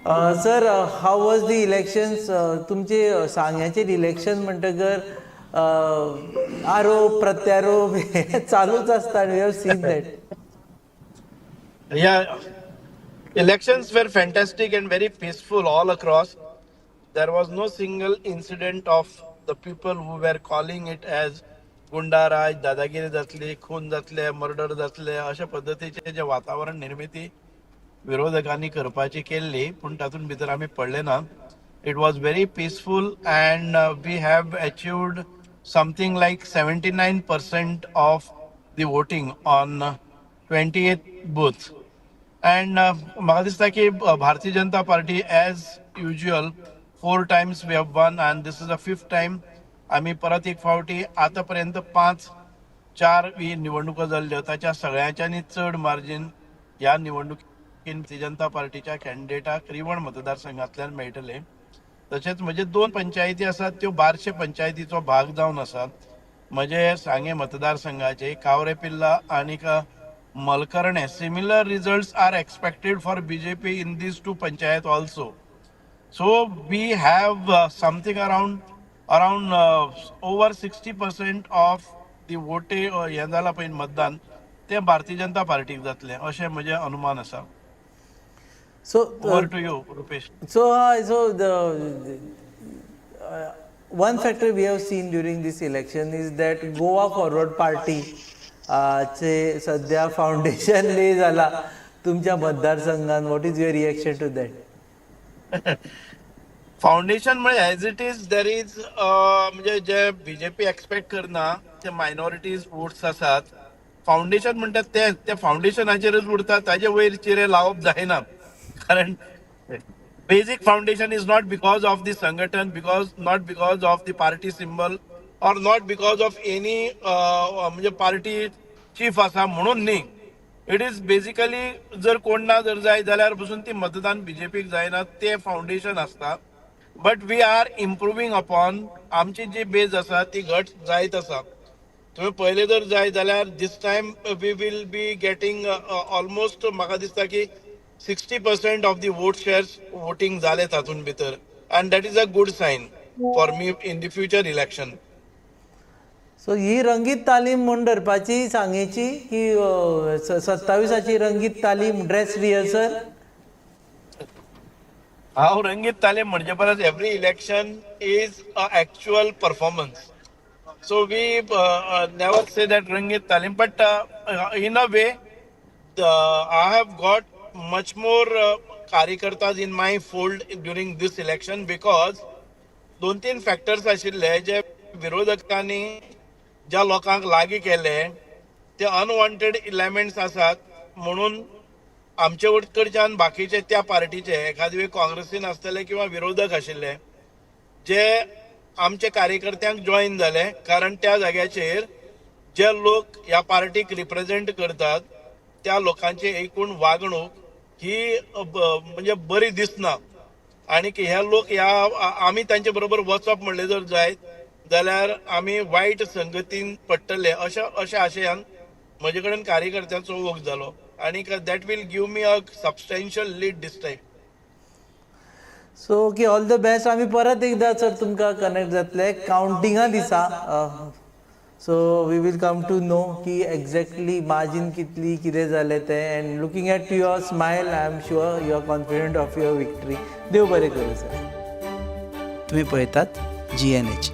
Sir, how was the elections? तुमचे सांग्याचेर election म्हणटकर आरोप प्रत्यारोप हे चालूच आसता. We have seen that. Yeah, elections were fantastic and very peaceful all across. There was no single incident of the people who were calling it as goonda raj, दादागिरी जातली, खून जातले, मर्डर जातले, अशा पद्दतीचे जे वातावरण निर्मिती विरोधकांनी करपाची केल्ली, पूण तातूंत भितर आमी पडले ना. It was very peaceful and we have achieved something like 79% of the voting on 28 booth. And म्हाका दिसता की Bharatiya Janata party, as usual, four times we have won and this is the fifth time. आमी परत एक फावटी आतां पर्यंत पांच चार ही निवडणुको जाल्ल्यो, ताच्या सगळ्यांच्यानी चड मार्जीन ह्या निवडणुकीन भारतीय जनता पार्टीच्या कॅन्डिडेटाक रिवण मतदारसंघातल्यान मेळटले. तशेंच म्हजे दोन पंचायती आसात, त्यो बारशे पंचायतीचो भाग जावन आसात. म्हजे सांगे मतदारसंघाचे कावरे पिल्ला आनीक मलकर्णे. Similar results are expected for BJP in these two panchayat also. So we have something around over 60% of the vote हें जालां पळय मतदान, तें भारतीय जनता पार्टीक जातलें अशें म्हजें अनुमान आसा. So Over to you, Rupesh. So the one factor we have seen during this election is that Goa Forward Party चे सध्या फाउंडेशन ले जाला तुमच्या मतदारसंघात. What is your reaction to that? Foundation म्हणजे as it is there is, म्हणजे जे BJP expect करना ते minorities votes आसात. फाउंडेशन म्हणटात ते त्या फाउंडेशनाचेरच उरता, ताजे वयर चिरे लावप जायना, कारण basic foundation is not because of the संघटन, because not because of the party symbol or not because of any म्हणजे पार्टी चीफ आसा म्हणून न्ही. It is basically जर कोण ना जर जाय जाल्यार पसून ती मतदान बीजेपीक जायना, ते फाउंडेशन आसता. But we are improving upon. आमची जी बेज आसा ती घट जायत आसा. तुम्ही पयले जर जाय जाल्यार this time we will be getting almost, म्हाका दिसता की 60% of the vote shares voting जाले तातूंत भितर, and that is a good sign for me in the future election. So ही रंगीत तालीम म्हूण धरपाची सांगेची की 27ची रंगीत तालीम, ड्रेस रिहर्सल? हांव रंगीत तालीम म्हणचे परस every election is a actual performance, so we never say that रंगीत तालीम, but in a way I have got much more कार्यकर्ताज in my fold during this election, because दोन तीन फॅक्टर्स आशिल्ले जे विरोधकांनी ज्या लोकांक लागीं केले ते अनवॉन्टेड इलेमेंट्स आसात म्हणून आमचे कडच्यान बाकीचे त्या पार्टीचे, एखादी वेळ काँग्रेसीन आसतले किंवा विरोधक आशिल्ले, जे आमचे कार्यकर्त्यांक जॉईन जाले, कारण त्या जाग्याचेर जे लोक ह्या पार्टीक रिप्रेझेंट करतात त्या लोकांची एकूण वागणूक ही म्हणजे बरी दिसना आनी हे लोक ह्या आमी तांचे बरोबर वचप म्हणलें जर जायत जाल्यार आमी वायट संगतीन पडटले, अशा आशयान म्हजे कडेन कार्यकर्त्यांचो ओघ जालो आनी that will give me a substantial lead this time. So okay, all the best. आमी परत एकदा सर तुमकां कनेक्ट जातले कावंटिंगा दिसा, so we will come to know की एक्झॅक्टली मार्जीन कितली, कितें जालें तें. And looking at your smile, I am sure you are confident of your victory. देव बरें करूं सर. तुम्ही पळयतात जीएनएच.